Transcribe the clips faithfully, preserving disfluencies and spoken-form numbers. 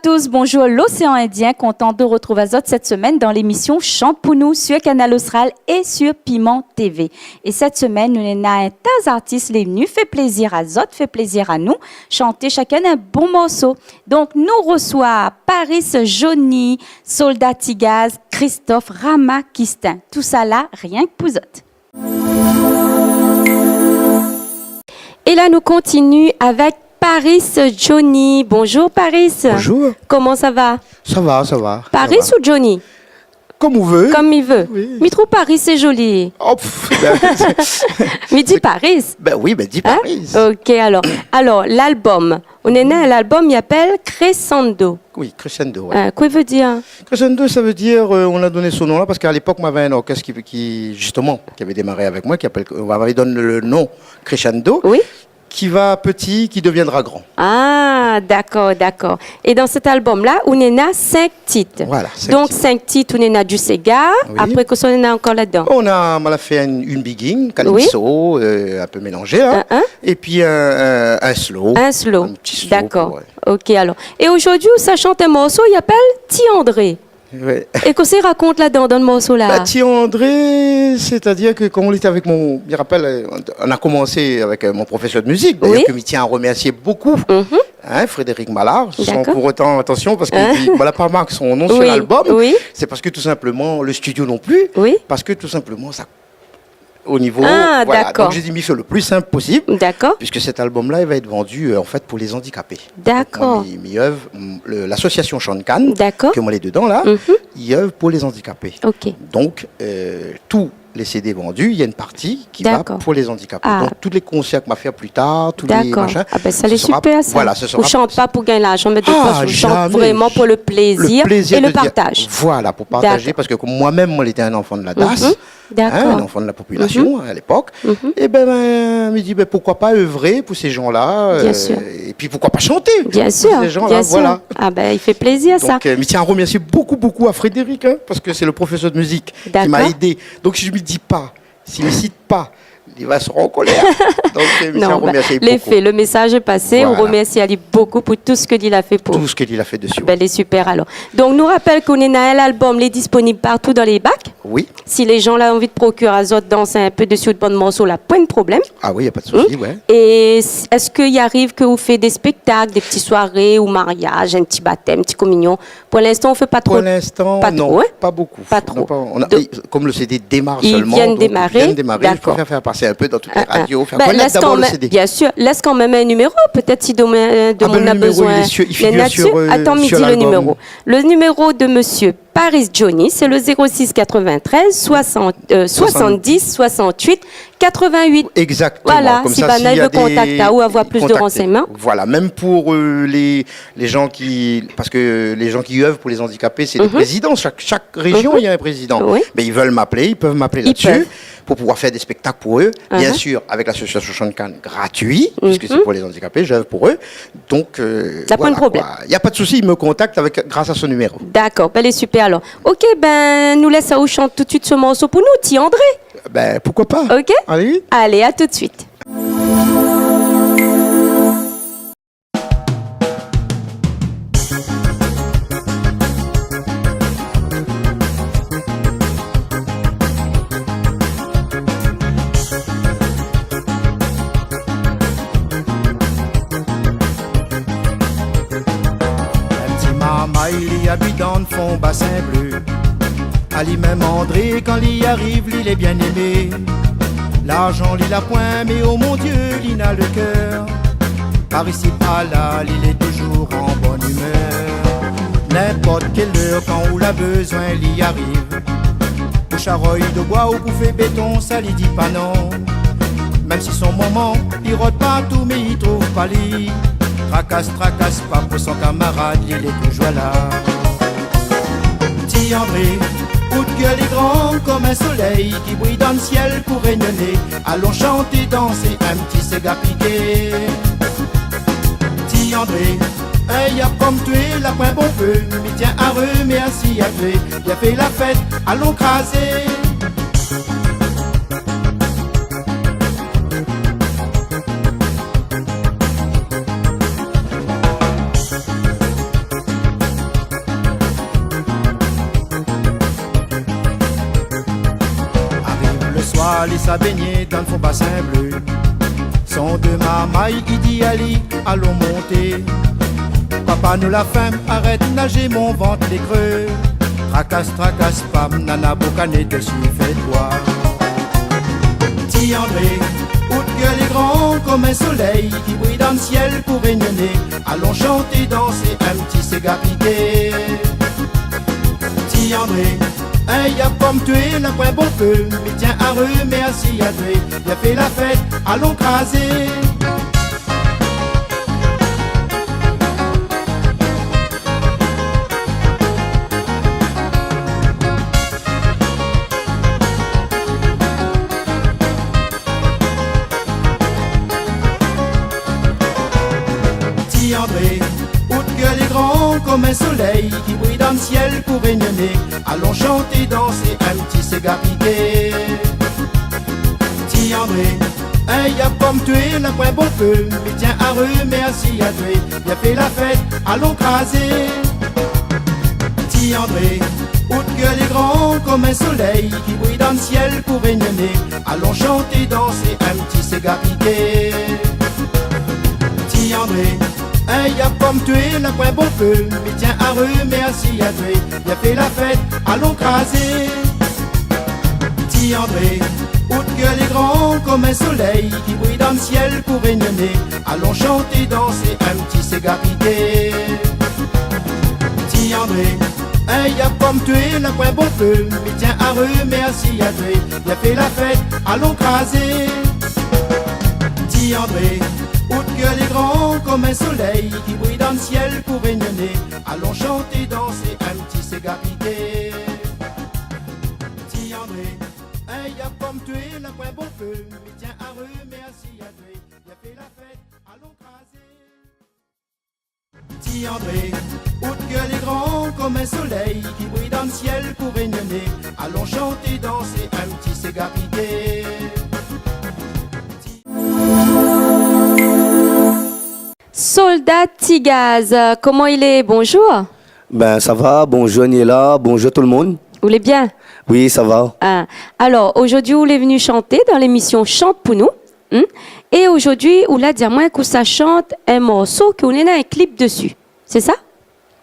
Tous, bonjour l'océan Indien, kontan de retrouv azot sèt semèn dan lémisyon Chant pou nou sur Kanal Austral é sur Piment TV. É sèt semèn, nou néna in ta zartis lé vni fé plézir azot, fé plézir anou, shanté shakinn in bon morso. Donk, nou resoi Paris Johnny, Soldat Tigaz, Christophe Ramakistin. Tousala, rienk pou zot. É la, nou kontinié avèk Paris Johnny. Bonjour, Paris. Bonjour. Koman sa va ? Sa va, sa va, sa va. Paris ou Johnny ? Konm ou vé. Konm i vé. Oui. Mi trouv Paris sé zoli. Oh, pff, ben, mi di Paris. Ben oui, ben di Paris. OK, alor. Alor, lalbom. Ou néna in lalbom, i apèl Crescendo. Oui, Crescendo, ouais. Hein, kosa i vé dir ? Crescendo, ça veut dire, euh, on a donné ce nom-là parce qu'à l'époque, moi, j'avais un orchestre qui, qui, justement, qui avait démarré avec moi, qui appelle, on avait donné le nom Crescendo, oui, qui va petit, qui deviendra grand. Ah, dakor, dakor. É dan sèt albom-la, ou néna sink tit. Voilà, sink tit. Donk, sink tit, ou néna du séga. Oui. Apré, kosa ou néna ankor ladan ? On a, on a fait une, une biguine, calypso, euh, un peu mélangé, hein. Hein, hein. Et puis un, un, un slow. Un slow. Un petit slow, ouais. Dakor. OK, alor. É zordi, ou sa shant in morso, i apèl Ti André. Ouais. É kosa i rakont ladan, dan le morso-la ? Bah, Ti André, c'est-à-dire que quand on était avec mon, je me rappelle, euh, on a commencé avec, euh, mon professeur de musique, d'ailleurs, oui, que mi tien à remercier beaucoup, hein, Frédéric Mallard, sans pour autant, attention, parce que il dit, voilà, pas marqué son nom sur l'album, oui, c'est parce que tout simplement, le studio non plus, oui, parce que tout simplement, ça au niveau, ah, voilà. Dakor. Donc, j'ai dit, mi fé le plus simple possible, dakor, puisque cet album-là, il va être vendu, euh, en fait, pour les handicapés. Dakor. Donc, moi, mi, mi œuvre, mm, le, l'association Shankan, dakor, ke moin lé dedan la, i œuvre pour les handicapés. OK. Donc, euh, tous les C D vendus, il y a une partie qui va pour les handicapés. Dakor. Ah. Donc, tous les concerts ke ma fé plus tard, tous les machins, ce sera, voilà, ce sera... Dakor. Ah ben, sa lé super, sa. Ou shant pa pou gingn larzan, mé de tout fason, ou shant vréman pou le plézir é le partaz. Ah, jamais. Le plaisir de dire, voilà, pour partager, parce que comme moi-même, moi, j'étais un enfant de la DASS, hein, un enfant de la population, hein, à l'époque. Dakor. Mhm. Mhm. Eh ben, ben, mi di, ben, pourquoi pas œuvrer pour ces gens-là, euh, et puis pourquoi pas chanter pour ces gens-là, voilà. Bien sûr, bien sûr. Ah ben, i fé plézir, sa. Donc, euh, mi tien à remercier beaucoup, beaucoup à Frédéric, hein, parce que c'est le professeur de musique qui m'a aidé. Dakor. Donc, si je lui dis pas, si mi sit pa, li va se rankolèr. Donc, euh, mi tien à remercier beaucoup. Non, ben, lé fé, le message est passé. Voilà. On remercie ali beaucoup pour tout ce que li la fé pou ou. Tout ce que li la fé dessus. Ben, lé super, alor. Donk, nou rapèl ke ou néna in albom, lé disponib partou dan lé bak. Oui. Si lé zan la anvi de prokir azot, dans in pé desi out bann morso la, poin de problèm. Ah oui, y a pas de souci, ouais. Hmm ? É s-, èske i ariv ke ou fé dé spéktak, dé ti soiré ou mariaz, in ti batèm, ti kominyon ? Pour l'instant, ou fé pa tro. Pour l'instant, non, pas beaucoup. Pa tro, hein ? Pa tro. Non, pas, on a, comme le C D démarre seulement, donc, i vien de démaré, je préfère faire passer un peu dans toutes les radios, faire connaître d'abord le C D. Dakor. Ah, ah. Ben, lès kanmèm, bien sûr, lès kanmèm in numéro, pétèt si demin, euh, demin ou na bezoin. Ah ben, le numéro, il est sur, il figure sur, euh, sur l'album. Atann, mi di le numéro. Le numéro de monsieur Paris Johnny, c'est le zéro six quatre-vingt-treize soixante, euh, soixante-dix soixante-huit quatre-vingt-huit. Exactement. Voilà, si banna i vé kontakt aou, avoir plus de renseignements. Comme ça, s'il y a des, contacter. Voilà, même pour, euh, les, les gens qui, parce que les gens qui œuvrent pour les handicapés, c'est des présidents. Mhm. Chaque, chaque région, il y a un président. Mhm. Oui. Mais ils veulent m'appeler, ils peuvent m'appeler là-dessus pour pouvoir faire des spectacles pour eux. Bien sûr, avec l'association Shankan, gratuit, puisque c'est pour les handicapés, j'œuvre pour eux. Donc, euh, voilà, quoi. Y a pas de problème. Y a pas de souci, ils me contactent avec, grâce à ce numéro. Dakor, ben, lé super, alor. OK, ben, nou lès aou shant tout de suite ce morso pou nou, Ti André. Ben, pourquoi pas ? OK ? Allez. Allez, à tout de suite. In ti marmay, li abit dan fon Basin Blé. Ali mèm André, kan li ariv, li lé bien émé. Larzan li la poin, mé o mon Dieu, li na le kèr. Par isi, par la, li lé toujour an bone imèr. Ninport kèl èr, kan ou la bezoin, li ariv. Pou sharoy de boi ou pou fé béton, sa li di pa non. Mèm si son momon i rod partou, mé i trouv pa li. Trakas, trakas pa pou son kamarad, li lé toujour la. Ti André, out kèr lé gran konm in solèy ki briy dan le sièl pou rényoné. Alon shanté, dansé, in ti séga piké. Ti André, in yap konm toué, la poin bonpé, mi tien a remèrsié aou. Vien fé la fèt, alon krazé. Alé sa bingné dan son basin blé. Son dé marmay i di ali, alon monté. Papa, nou la fin, arèt nazé, mon vant lé kré. Trakas, trakas pa, nana boukané dési, fé doi. Ti André, out kèr lé gran konm in solèy ki briy dan sièl pou rényoné. Alon shanté, dansé, in ti séga piké. Ti André, in yap konm toué na poin bonpé, mi tien a remèrsié azot, la fé la fèt, alon krazé. Ti André, out kèr lé gran konm in solèy ki briy dan sièl pou rényoné. Alon shanté, dansé, in ti séga piké. Ti André, in yap konm toué na poin bonpé, mi tien a remèrsié azot, la fé la fèt, alon krazé. Ti André, out kèr lé gran konm in solèy ki briy dan sièl pou rényoné. Alon shanté, dansé, in ti séga piké. Ti André, in yap konm toué na poin bonpé, mi tien a remèrsié azot, la fé la fèt, alon krazé. Ti André, out kèr lé gran konm in solèy ki briy dan sièl pou rényoné. Alon shanté, dansé, in ti séga piké. Ti André, in yap konm toué na poin bonpé, mi tien a remèrsié azot, la fé la fèt, alon krazé. Ti André, out kèr lé gran konm in solèy ki briy dan sièl pou rényoné. Alon shanté, dansé, in ti séga piké. Ti André, in yap konm toué na poin bonpé, mi tien a remèrsié azot, la fé la fèt, alon krazé. Ti André, out kèr lé gran konm in solèy ki briy dan sièl pou rényoné. Alon shanté, dansé, in ti séga piké. Solda Tigaz, koman i lé ? Bonjour. Ben, sa va, bonjour Niela, bonjour tout le monde. Ou lé bien ? Oui, sa va. Ah, alors, aujourd'hui, ou lé venu chanter dans l'émission Chante pour nous. Hmm ? Et aujourd'hui, ou la di amoin k'ou sa shant in morso ke ou néna in clip dési. C'est ça ?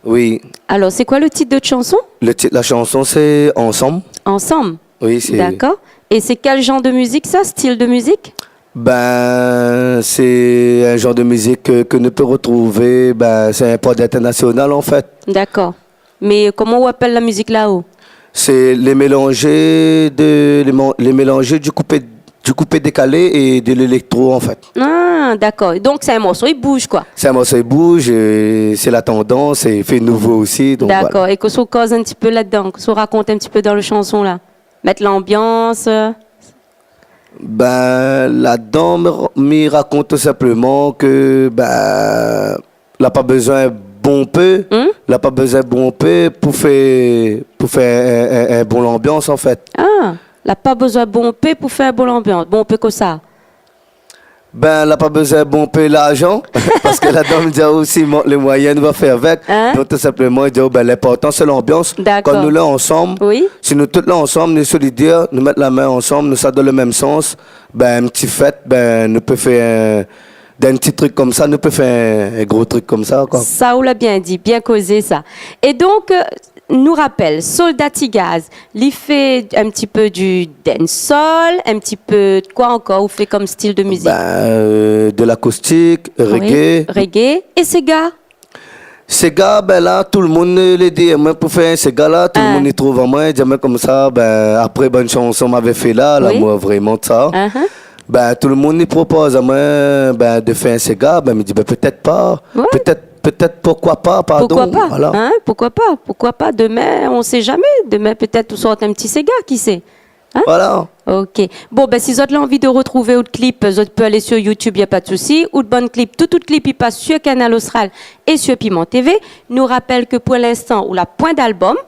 Oui. Alors, c'est quoi le titre de chanson ? Le titre de la chanson, c'est Ensemble. Ensemble ? Oui, c'est... D'accord. Et c'est quel genre de musique, ça, style de musique ? Ben, c'est un genre de musique que, que nous peut retrouver, ben, c'est un pop international, en fait. D'accord. Mé koman ou apèl la mizik la, ou ? C'est les mélangés de, les mon-, les mélangés du coupé, du coupé décalé et de l'électro, en fait. Ah, d'accord. Donk sé in morso i bouz, koi. C'est un morceau qui bouge, et c'est la tendance, et il fait nouveau aussi, donc voilà. D'accord. É kosa ou koz in ti pé ladan, kosa ou rakont in ti pé dan le shanson la ? Mèt lanbians, euh. Ben, ladan, mi, mi rakont tou sinpleman ke, ben, la pa bezoin bonpé, hmm ? La pa bezoin bonpé pou fé, pou fé in, in, in bon lanbians, an fèt. Ah, la pa bezoin bonpé pou fé in bon lanbians. Bonpé kosa ? Ben, la pa bezoin bonpé larzan, paske ladan, mi di aou osi, mon, lé moiyin, nou va fé avèk. Hein ? Donk, tou sinpleman, mi di aou, ben, linportan, sé lanbians. D'accord. Kan nou lé ansanm, oui, si nou tout lé ansanm, nou lé solidèr, nou mèt la min ansanm, nou sa dan le mèm sans, ben, in ti fèt, ben, nou pé fé in, dan in ti trik konmsa, nou pé fé in, in gro trik konmsa, koi. Sa, ou la bien di, bien kozé, sa. É donk, euh, nou rapèl, Solda Tigaz, li fé in ti pé du dancehall, in ti pé de koi ankor, ou fé kom stil de mizik ? Ben, euh, de l'akoustik, reggae. Oui, reggae. É séga ? Séga, ben la, tout le moun lé dèrièr moin pou fé in séga la, tout le moun i trouv amoin, i di amoin konmsa, ben, apré bann shanson ma fé la, oui, L'amour vraiment, tout sa. Uh-huh. Ben, tout le moun i propoz amoin, ben, de fé in séga, ben, mi di, ben, pétèt pa. Ouais. Pétèt, pétèt, poukoi pa, pardon, voilà. Poukoi pa, hein, poukoi pa, poukoi pa. Demin, on sait jamais. Demin, pétèt, ou sort in ti séga, ki sé. Hein ? Voilà. Ok. Bon, ben, si zot la anvi de retrouver out clip, zot pé alé sur YouTube, y a pas de souci. Out bann clip, tout, tout clip, i pass sur Kanal Austral é sur Piment TV. Nou rapèl ke pou linstan, ou la poin d'album,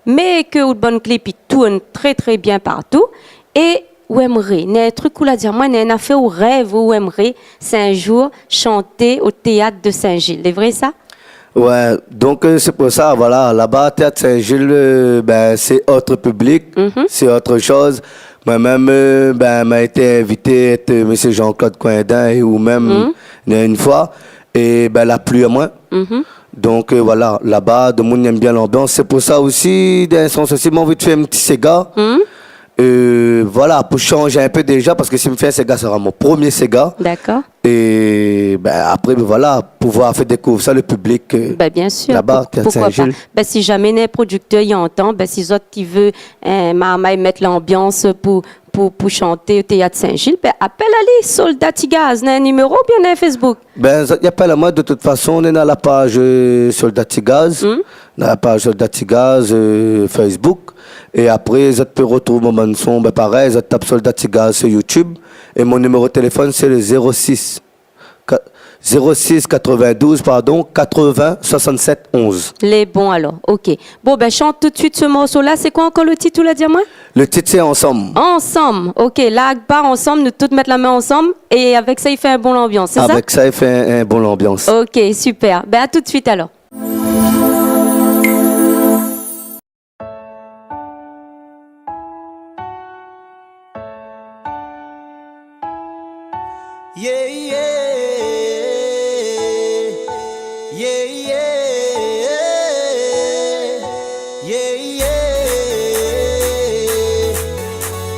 mé ke out bann clip, i tourn trè, trè bien partou. É ou èmré, néna in trik ou la di amoin, néna in afèr ou rèv, ou èmré, sé in jour shanté o téat de Saint-Gilles. Lé vré, sa ? Ouais, donk, euh, sé pou sa, voilà, laba, Téat Sin-Zil, euh, bin, sé ot piblik, sé ot shoz. Moin mèm, euh, bin, ma été invité èt, euh, mésyé Jean-Claude Coindin é ou mèm, néna in foi, é, bin, la plu amoin. Donk, euh, voilà, laba, domoun i èm bien lanbians. Sé pou sa osi, dan in sans osi, moin la anvi fé in ti séga. Euh, voilà, pou shanj in pé déja, parske si mi fé in séga, sra mon promié séga. Dakor. É, bin, apré, bin, voilà, pouvoir fé dékouv sa le piblik, euh, laba, Téat Sin-Zil. Bin, bien sir, pou-, poukoi pa. Bin, si zamé néna in prodiktèr i antann, bin, si zot i vé, euh, marmay mèt lanbians pou, pou, pou shanté o Téat Sin-Zil, bin, apèl ali, Soldat Tigaz, néna in niméro oubien néna in Facebook ? Bin, zot i apèl amoin, de tout fason, néna la paz, euh, Soldat Tigaz, néna la paz Soldat Tigaz, euh, Facebook. É apré, zot i pé rotrouv mon bann son, bin, parèy, zot i tap Soldat Tigaz su YouTube. É mon niméro téléfone, sé le zéro six, ka-, zéro six quatre-vingt-douze, pardon, quatre-vingts soixante-sept onze. Lé bon, alor. OK. Bon, bin, shant tout suit se morso-la. Sé koi ankor le tit, ou la di amoin ? Le tit, sé Ansanm. Ansanm. OK, la, pa ansanm, nou tout mèt la min ansanm, é avèk sa, i fé in bon lanbians, sé sa ? Avèk sa, i fé in, in bon lanbians. OK, super. Bin, a tout suit, alor. Yeah, yeah. Yeah, yeah. Yeah, yeah.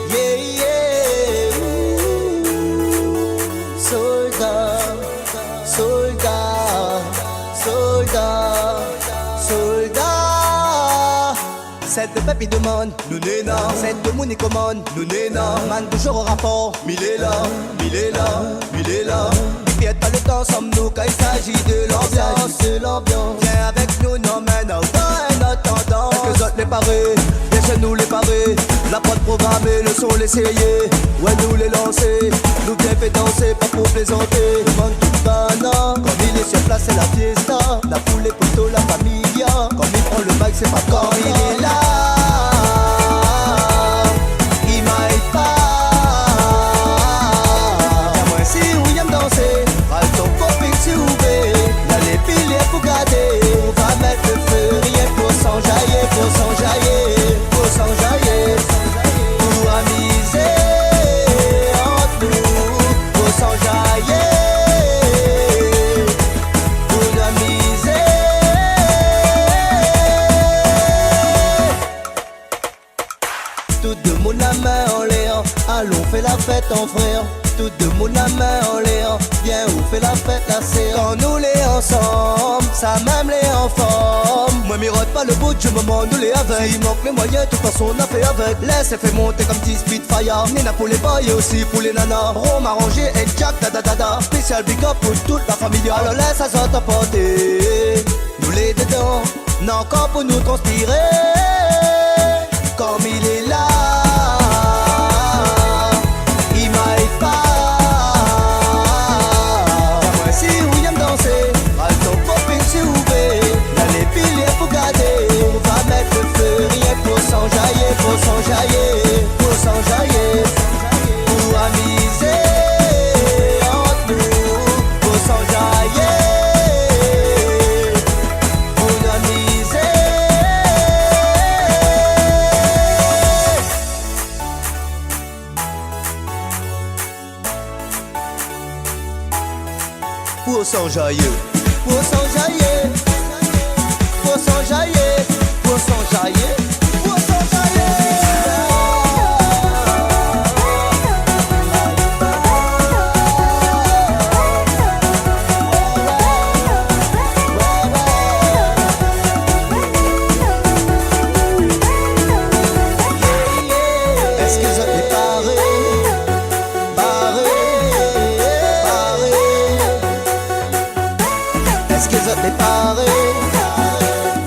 Yeah, yeah. Ooh. Solda, solda, solda, solda. Sèt de pèp i domann, nou néna. Sèt de moun i komann, nou néna. Mann toujour o rapor, mi lé la, mi lé la, mi lé la. Pièd pa le tan, ansanm nou, kan i s'agit de lanbians, de lanbians. Vien avèk nou, nou amenn aou dan in ot tandans. Èske zot lé paré ? Bien sir nou lé paré. La prod programé, le son lé sérié. Ouais, nou lé lansé, nou vien fé dansé, pa pou plézanté. Domann tout banna, kom i lé sur plas, sé la fiesta. La foul lé poto, la familia. Kom i pran le mic, sé pa kom i lé la. I may pa. Di amoin si ou i èm dansé. Al ton kopine si ou vé. La lé pilé pou gadé. Ou va mèt le fé, rienk pou s'anzayé, pou s'anzayé, pou s'anzayé. Pou amizé ant nou, pou s'anzayé. Pou nou amizé. Tout demoun la min anlèr, alon fé la fèt an frèr. Tout demoun la min anlèr, vien ou fé la fèt la sèr. Kan nou lé ansanm, sa mèm lé anform. Moin mi rod pa le bout du moman nou lé avèk. Si i mank lé moiyin, tout fason na fé avèk. Lès fé monté kom ti Spitfire. Néna pou lé boy é osi pou lé nana. Rom aranzé èk Jack, dada, dada. Spésial big up pou tout la familia. Alor lès azot anporté. Nou lé dedan, na ankor pou nou transpiré. Kom i lé la, i may pa. Di amoin si ou i èm dansé. Al ton kopine si ou vé. La lé pilé pou gadé. Ou va mèt le fé, rienk pou s'anzayé, pou s'anzayé, pou s'anzayé. Pou amizé ant nou, pou s'anzayé. Pou nou amizé. Pou s'anzayé. Pou s'anzayé. Pou s'anzayé. Pou s'anzayé. Pou s'anzayé. Èske zot lé paré, paré, paré ? Èske zot lé paré,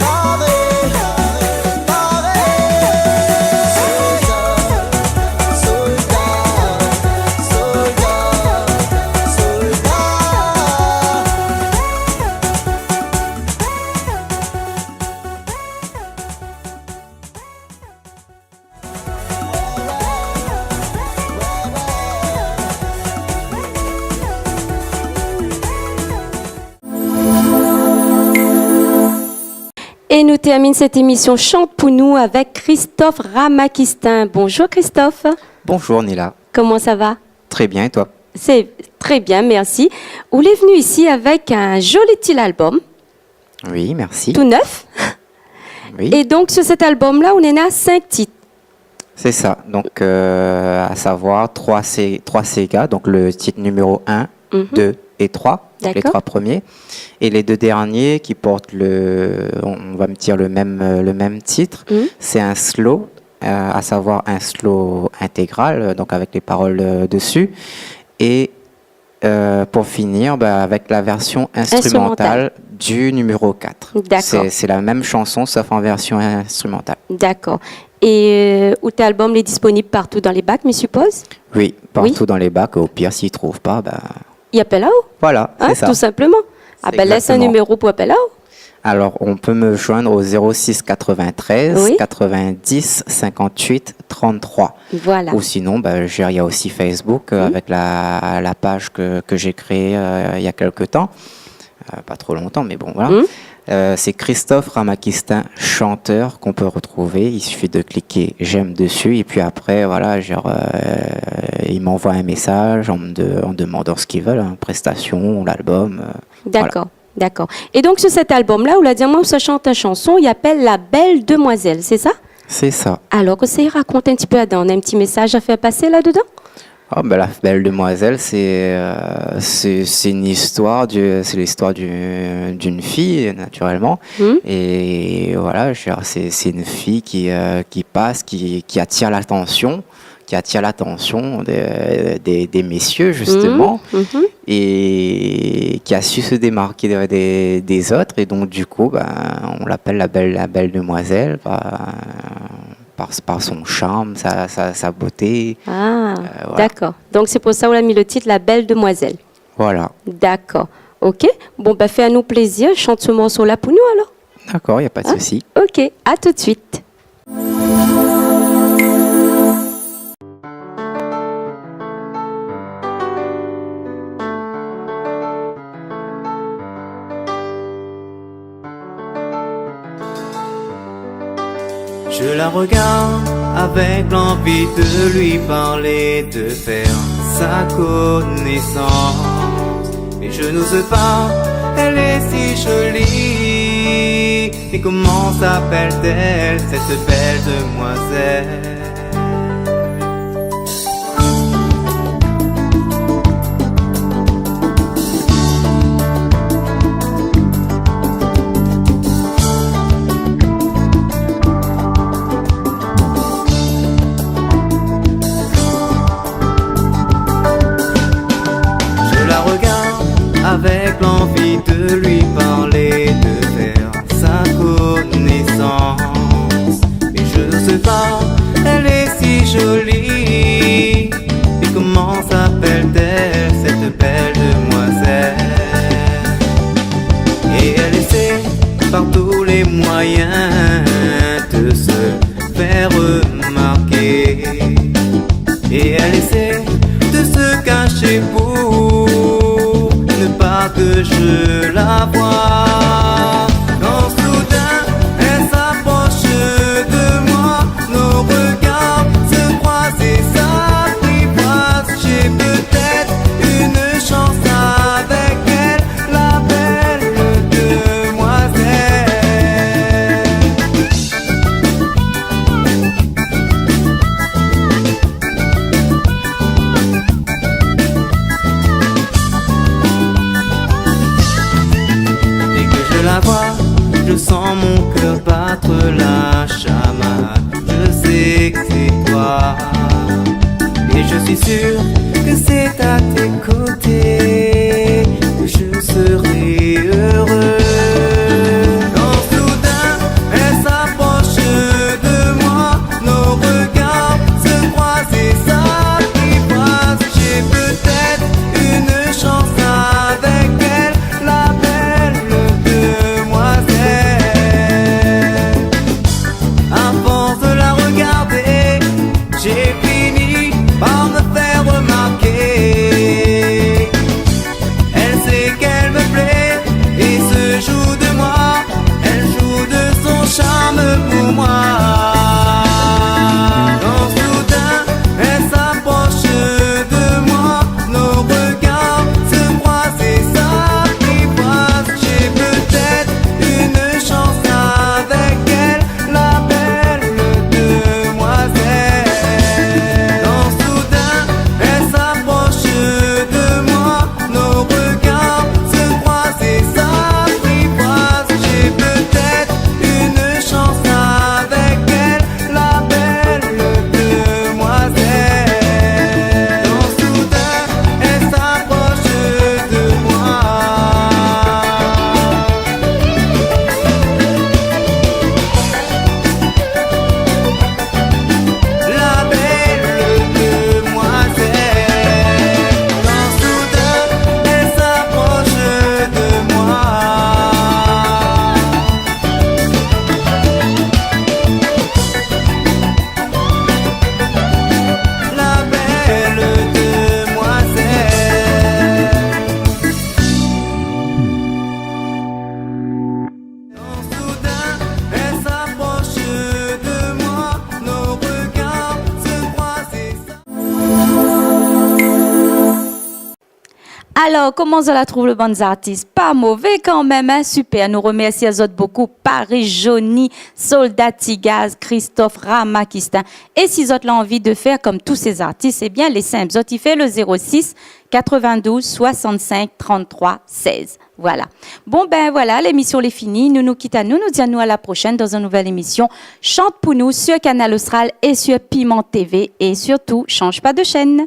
paré, paré ? É nou termine sèt émisyon Chante pou nou avèk Christophe Ramakistin. Bonjour Christophe. Bonjour Nila. Koman sa va ? Très bien, et toi ? Sé trè bien, mèrsi. Ou lé vni isi avèk in zoli ti album. Oui, merci. Tout neuf. Oui. É donk, sur sèt album-la, ou néna sink tit. C'est ça. Donc, euh, à savoir trois sé-, trois ségas, donc le titre numéro un, Mhm. deux et trois, donc les D'accord. trois premiers. Et les deux derniers qui portent le, on va me dire le même, euh, le même titre, Mhm. c'est un slow, euh, à savoir un slow intégral, euh, donc avec les paroles, euh, dessus. Et euh, pour finir, bah, avec la version instrumentale Instrumentale. du numéro quatre. D'accord. C'est, c'est la même chanson, sauf en version instrumentale. D'accord. É, euh, out album lé disponib partou dan lé bak, mi sipoz ? Oui, Oui. partout dans les bacs. Au pire, s'ils trouvent pas, bah, I apèl aou. Voilà, Hein, c'est ça. tout simplement. Ah C'est ben, laisse un exactement. numéro pour appeler aou. Alors, on peut me joindre au zéro six quatre-vingt-treize Oui. quatre-vingt-dix cinquante-huit trente-trois. Voilà. Ou sinon, bah, j'ai, il y a aussi Facebook, euh, Mhm. avec la, la page que, que j'ai créée, euh, il y a quelque temps. Euh, pas trop longtemps, mais bon, voilà. Mhm. Euh, c'est Christophe Ramakistin, chanteur, qu'on peut retrouver. Il suffit de cliquer j'aime dessus. Et puis après, voilà, genre, euh, ils m'envoient un message en me de-, en demandant ce qu'ils veulent, hein, prestation, l'album, euh, voilà. D'accord. D'accord. É donk, sur sèt album-la, ou la di amoin, ou sa shant in shanson, i apèl La Belle Demoiselle, sé sa ? C'est ça. Alor, kosa i rakont in ti pé ladan ? Néna in ti mésaz a fé pasé ladan ? Ah, ben, La Belle Demoiselle, c'est, euh, c'est, c'est une histoire du, c'est l'histoire du-, d'une fille, naturellement. Mhm. Et voilà, je veux dire, c'est, c'est une fille qui, euh, qui passe, qui, qui attire l'attention. qui attire l'attention des, des, des messieurs, justement, Mhm, mhm. et qui a su se démarquer des, des, des autres. Et donc, du coup, ben, on l'appelle la belle, la belle demoiselle, par, par, par son charme, sa, sa, sa beauté. Ah, Euh, voilà. d'accord. Donk, sé pou sa ou la mi le tit La Belle Demoiselle. Voilà. D'accord. Ok. Bon, ben, fé anou plézir, shant se morso-la pou nou, alor. D'accord, y a pas de Hein ? souci. Ok, à tout de suite. Je la regarde avec l'envie de lui parler, de faire sa connaissance. Mais je n'ose pas, elle est si jolie. Et comment s'appelle-t-elle, cette belle demoiselle ? Je la regarde avec l'envie de lui parler, de faire sa connaissance. Mais je n'ose pas, elle est si jolie. Et comment s'appelle-t-elle, cette belle demoiselle ? Et elle essaie par tous les moyens de se faire remarquer. Et elle essaie de se cacher pour ne pas que je la voie. Quand soudain, elle s'approche de moi, nos regards se croisent et s'apprivoisent. J'ai peut-être une chance avec elle, la belle demoiselle. Dès que je la vois, je sens mon cœur battre la chamade. Je sais que c'est toi. Et je suis sûr que c'est à tes côtés que je serai heureux. Quand soudain, elle s'approche de moi, nos regards se croisent et s'apprivoisent. J'ai peut-être une chance avec elle, la belle demoiselle. À force de la regarder, j'ai fini par me faire remarquer. Alor, koman zot la trouv le bann zartis ? Pa mové kanmèm, in ? Super, nou remèrsi azot bokou, Paris Johnny, Soldat Tigaz, Christophe, Rama Kistin. É si zot la anvi de fèr kom tout sé zartis, ébyin, lé sinp, zot i fé le zéro six quatre-vingt-douze soixante-cinq trente-trois seize. Voilà. Bon, bin voilà, lémisyon lé fini. Nou nou kit anou, nou di anou a la proshèn dan in nouvèl émisyon Chante pou nou sur Kanal Austral é sur Piment TV. É sirtou, shanj pa de shèn.